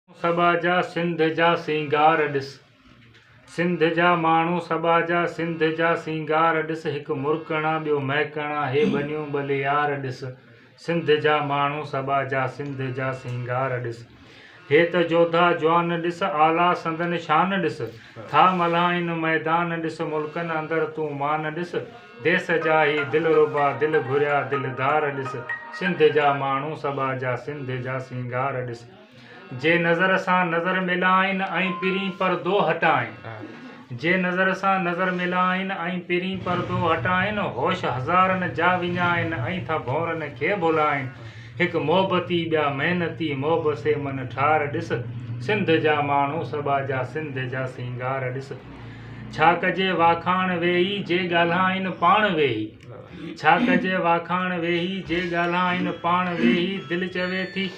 سٻاجها سنڌ جا سينگار ڏس. سنڌ جا ماڻهو سٻاجها سنڌ جا سينگار ڏس هڪ مرڪڻا ٻيو مهڪڻا هي ٻنيون ٻليار ڏس سنڌ جا ماڻهو سٻاجها سنڌ جا سينگار ڏس هي ته جوڌا جوان ڏس اعليٰ سندن شان ڏس ٿا ملهائين ميدان ڏس ملڪن اندر تون مان ڏس ديس جا هي دلربا دل گهريا دلدار ڏس سنڌ جا ماڻهو سٻاجها سنڌ جا سينگار ڏس جي نظر سان نظر ملائين ۽ پرين پردو هٽائين. جي نظر سان نظر ملائين ۽ پرين پردو هٽائين هوش هزارن جا وڃائين ۽ ٿا ڀونرن کي ڀلائين هڪ محبتي ٻيا محنتي محب سي من ٺار ڏس سنڌ جا ماڻهو سٻاجها سنڌ جا سينگار ڏس ڇا ڪجي واکاڻ ويهي جي ڳالهائين پاڻ ويهي ڇا ڪجي واکاڻ ويهي جي ڳالهائين پاڻ ويهي دل چوي ٿي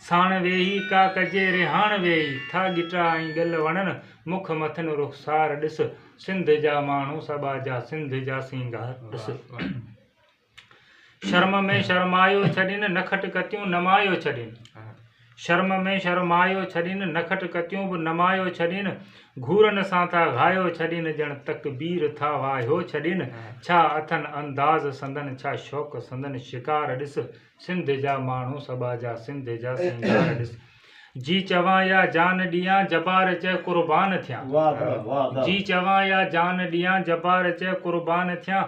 ساڻ ويهي ڪا ڪجي رهاڻ ويهي ٿا ڳٽا ۽ ڳل وڻن مک مٿن رخسار ڏس سنڌ جا ماڻهو سٻاجها سنڌ جا سينگار ڏس شرم ۾ شرمايو ڇڏين نکٽ ڪتيون نمايو ڇڏين شرم ۾ شرمايو ڇڏين نکٽ ڪتيون به نمايو ڇڏين گهورن سان ٿا گهايو ڇڏين ڄڻ تڪبير ٿا واهيو ڇڏين ڇا اٿن انداز سندن ڇا شوق سندن شڪار ڏس سنڌ جا ماڻهو سٻاجها سنڌ جا سينگار ڏس جي چوان يا جان ڏيان جبار چئه قربان ٿيان جي چوان يا جان ڏيان جبار چئه قربان ٿيان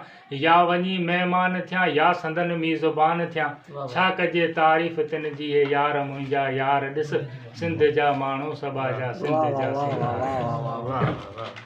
يا وڃي مهمان ٿيان يا سندن ميزبان ٿيان ڇا ڪجي تعريف تن جي اي يار منهنجا يار ڏس سنڌ جا ماڻهو سٻاجها سنڌ جا سينگار ڏس.